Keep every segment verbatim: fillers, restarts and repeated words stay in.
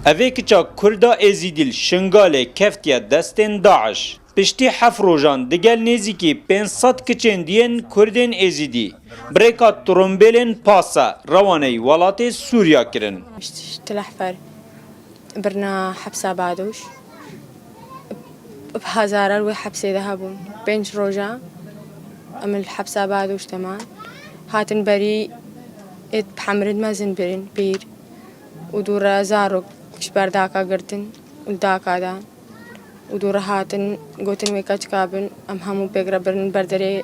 Evê kiça Kurda Êzîdî li Şingalê keftiye destên DAIŞ. Piştî heft rojan digel nêzîkî pênc sed kiçên diyên Kurdên Êzîdî bi rêka tirombêlên pase rewaneyî welatê Sûriya kirin. Tile hefer birina hepsa Badoş. Bi hezaran wê hepsê de hebûn. Pênc roja em li hepsa Badoş de man. Hatin berî êt bi hemrin mezin birin, pîr. Û dû re zarok ji ber daka girtin û daka dan. Û dû re hatin, gotin wê keçika bin, em hemû pêk re birin berderê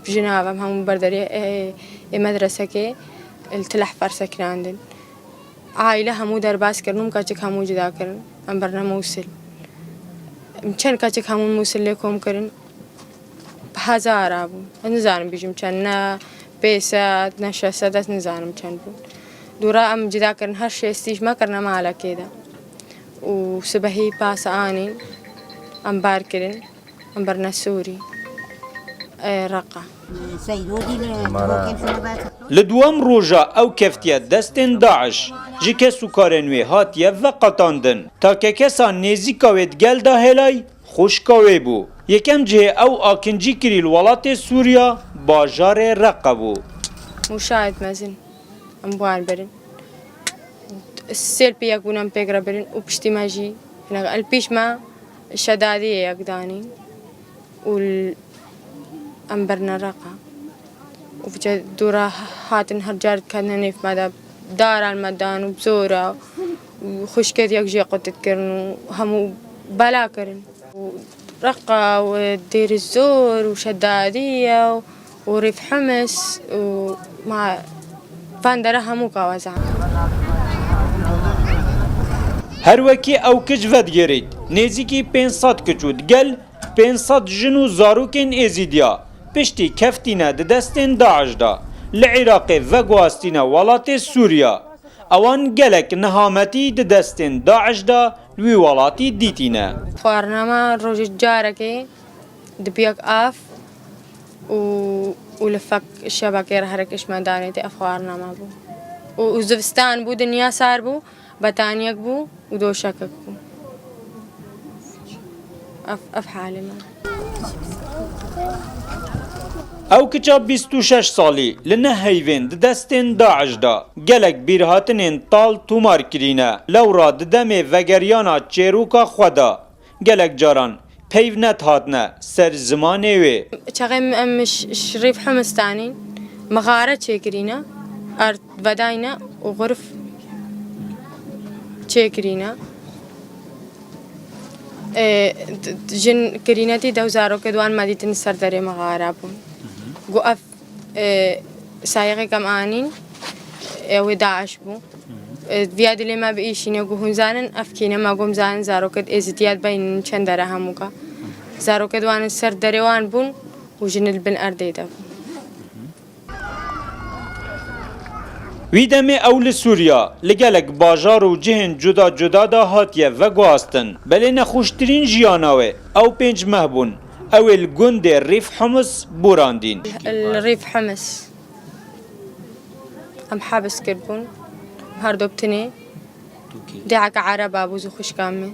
jinav, em hemû berderê ê, ê medresekê li Til Ehfer sekinandin. Aîle hemû derbas kirin û keçik hemû cida kirin. Em birine Mûsil. Em çend keçik hemû Mûsil lê kom kirin. Bi hezara bûn. Ez nizanim bîjim çend, ne pênc sed, ne şeş sed, ez nizanim çend bûn. Dûra em cida kirin, her şêstî ji me kirine malekê de. Û sibehî pas anîn, em bar kirin, em birine Sûrî. Ê, Reqa. Li duwem roja ew keftiye destên DAIŞ, ji kes û karên wê hatiye veqetandin. Takekesa nêzîka wê digel de hêlay xwişka wê bû. Yekem cihê ew akincî kirî li welatê Sûriya bajarê Reqa bû. Mûşayet mezin em bi wan birin. Sêl piyek bûn em pêk re birin û piştî me jî hinek el pîş me şedadiyê yek danîn û l-, em birine Reqa. Û vêca dûra hatin her car diketine nêv me de, daran me dan û bi zora û xwişkê yek jê qut dikirin û hemû bela kirin. Û Reqa û Dêr Zor û Şedadiye û Rîf Humis û ma van dere hemû kawa zan. Her wekî ew kiç vedigêrît, nêzîkî pênc sed kiç û digel pênc sed jin û zarokên Êzîdiya piştî keftîne di destên DAIŞ de li Iraqê veguhastîne welatê Sûriya. Ewan gelek nihametî di destên DAIŞ de li wî welatî dîtîne. Xwarina me rojê carekê di biyek av û, û li fek şebekê re herek ji me danê tê, ev xwarina me bû. Û, û zivistan bû, dinya sar bû. Betaniyek bû û doşekek bû. Ev, ev halê me. Ew kiça bîst û şeş salî li ne heyvên di destên DAIŞ de gelek bîrhatinên tal tomar kirîne. Lewra di demê vegeriyana çêroka xwe de gelek caran peyv nedihatine ser zimanê wê. Çaxê em ji, ji Rîf Humistanîn mixare çêkirîne, erd vedayne û xurif çêkirîne. Ê, d-, d-, jin kirînetî dew zarokê di wan me dîtin ser derê mixare bûn. Got ev Ê, sayixek em anîn, ê, wê DAIŞ bû. Ê, viya dilê me bi îşîne ku hûn zanin, ev kîne me gom zanin, zarokê di êzîtiya de beynin çend dere hemûka. Zarokê di wan ser derê wan bûn û jin li bin erdê de bûn. Wî demê ew li Sûriya, li gelek bajar û cihên cuda cuda de hatiye veguhastin. Belê nexweştirîn jiyana wê, ew pênc meh bûn. Ew ê li gundê Rîf Humus borandîn. Li Rîf Humus em hebs kiribûn. Her du bi tinê. Dêheke ereba bû ji xwişka min.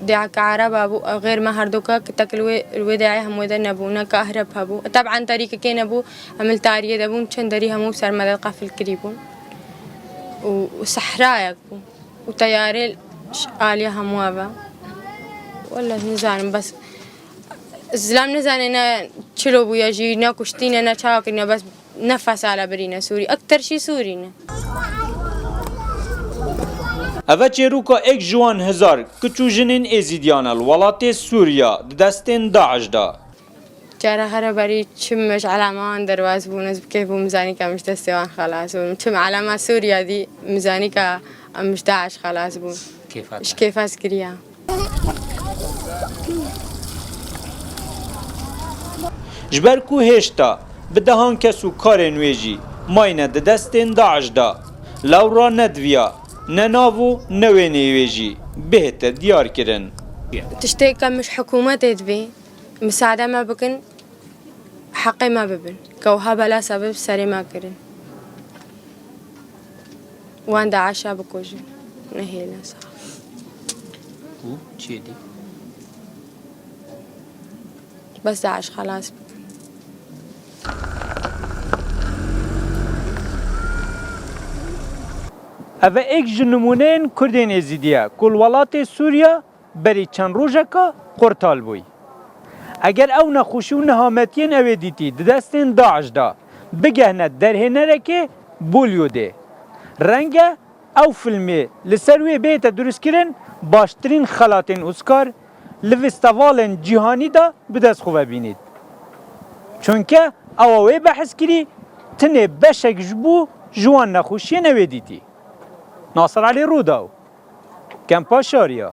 Dêheke ereba bû, xêr me herduka, tek li wê, li wê dêhê hemû de nebû, ne kahreb hebû. Teb'en tarîkekê nebû, em li tariyê de bûn, çend derî hemû ser me de qefil kirî bûn. Û, û sehrayek bû. Û teyarê ş-, aliya hemû ev e. Wele nizanim, bes zilam nizane ne çilo bûye jî, ne kuştî ne, ne çawa kirine, bes nefes ala birîne Sûrî. Ekter şî Sûrî ne. Eve çêroka êk ji wan hezar kiç û jinên êzîdiyan e li welatê Sûriya di destên DAIŞ de. Cara here berî çim ji elama wan derbas bûn, ez bi kêf bûm, mizanî ka em ji destê wan xelas bûn. Çim elama Sûriya dî, mizanî ka em ji DAIŞ xelas bûn. Kêfa te. Ji kêfa ez kiriya. Ji ber ku hêşta bi dehan kes û karên wê jî mayne di destên DAIŞ de, lewra nediviya ne nav û ne wêneyê wê jî bihête diyar kirin. Tiştê ke min ji hikûmetê divê, misade me bikin, heqê me bibin. Ke wiha bela sebeb serê me kirin. Wan DAIŞa bikujin. Nehêlin sax. Çiyê dî. بس داعش خلاص. Ev e êk ji nimûneyên Kurdên Êzîdî ye ku li welatê Sûriya berî çend rojeka qurtal bûy. Eger ew nexweşî û nihametiyên ew ê dîtî di destên DAIŞ de bigehne derhênerekê Bollywoodê, renge ew filmê li ser wê bête durustkirin baştirîn xelatên Oscar li festîvalên cîhanî de bi dest xwe ve bînît. Çunke ewa wê behs kirî tinê beşek ji bo ji wan nexweşiyên ew ê dîtî. Nasir Elî Rûdaw, Kempa Şariya.